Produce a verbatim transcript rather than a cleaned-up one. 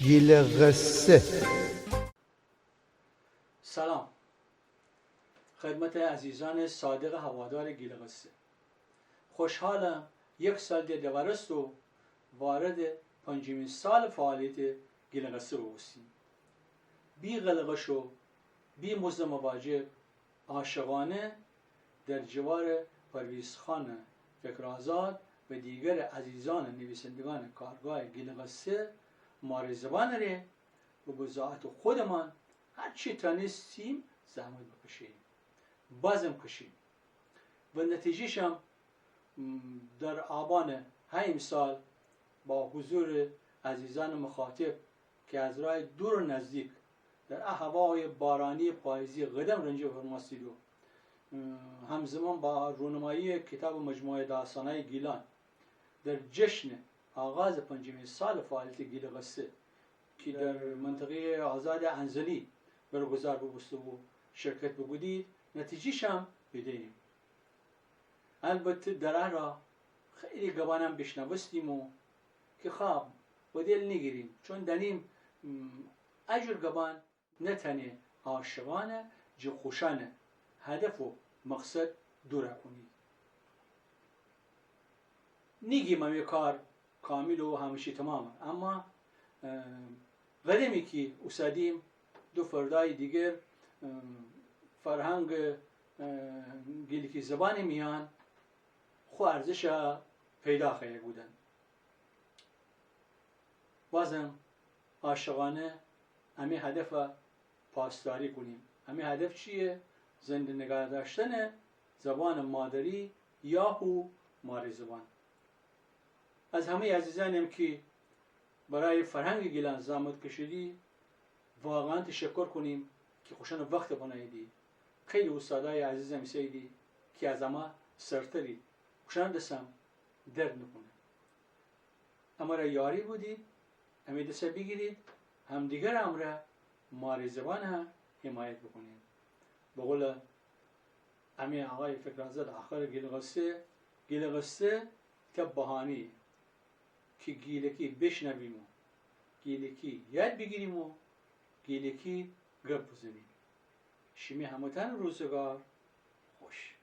گیلٚ قصه. سلام خدمت عزیزان صادق هوادار گیلٚ قصه. خوشحالم یک سال ده دورست و وارد پنجمین سال فعالیت گیلٚ قصه بوستیم. بی غلغش و بی مزد مواجب، عاشقانه در جوار پرویز خان فکرآزاد و دیگر عزیزان نویسندگان کارگاه گیلٚ قصه مارٚ زبان ره و به ذات خودمان هرچی تانستیم زحمت بکشیم، بازم کشیم و نتیجه‌شم در آبان هه ایمسال با حضور عزیزان مخاطب که از راه دور و نزدیک در ا هوای بارانی پاییزی قدم رنجه فرماستید و همزمان با رونمایی کتاب مجموعهٔ داستانهای گیلان در جشن آغاز پنجمین سال فعالیت گیلٚ قصه که در منطقهٔ آزاد انزلی برگزار بوبوسته و شرکت بوکودید، نتیجه‌شم بیده‌ایم. البته در ا راه خیلی گبانم بیشنوستیم و که خب به دل نیگیریم، چون دانیم ا جور گبان نه تانه عاشقانه جه خوشانه هدف و مقصد دور کونید. نیگیم امی کار کامل و همه‌چی تمامه، اما قدمی که اوسادیم دو فردای دیگر فرهنگ گیلکی زبان میان خو ارزش پیدا خوأیه بودن. بازم عاشقانه امی هدف پاسداری کونیم. امی هدف چیه؟ زنده نگاه داشتن زبان مادری یا هو ماری زبان. از همهٔ عزیزانیم که برای فرهنگ گیلان زحمت کشیدی، واقعاً تشکر کونیم که خوشان وقت بناییدی. خیلی اوستادای عزیزم ایسه‌ییدی که از اما سرتری، خوشان دسم درد نکونه. امره یاری بودید، امی دسه بیگیرید، همدیگر امره ماری زبانه حمایت بوکونید. به قول امی آقای فکرآزاد آخر گیلٚ قصه، گیلٚ قصه ته بهانه‌یه که گیلکی بیشنویم و گیلکی یاد بیگیریم و گیلکی گپ بزنیم. شیمی همه‌تأن روزگار خوش.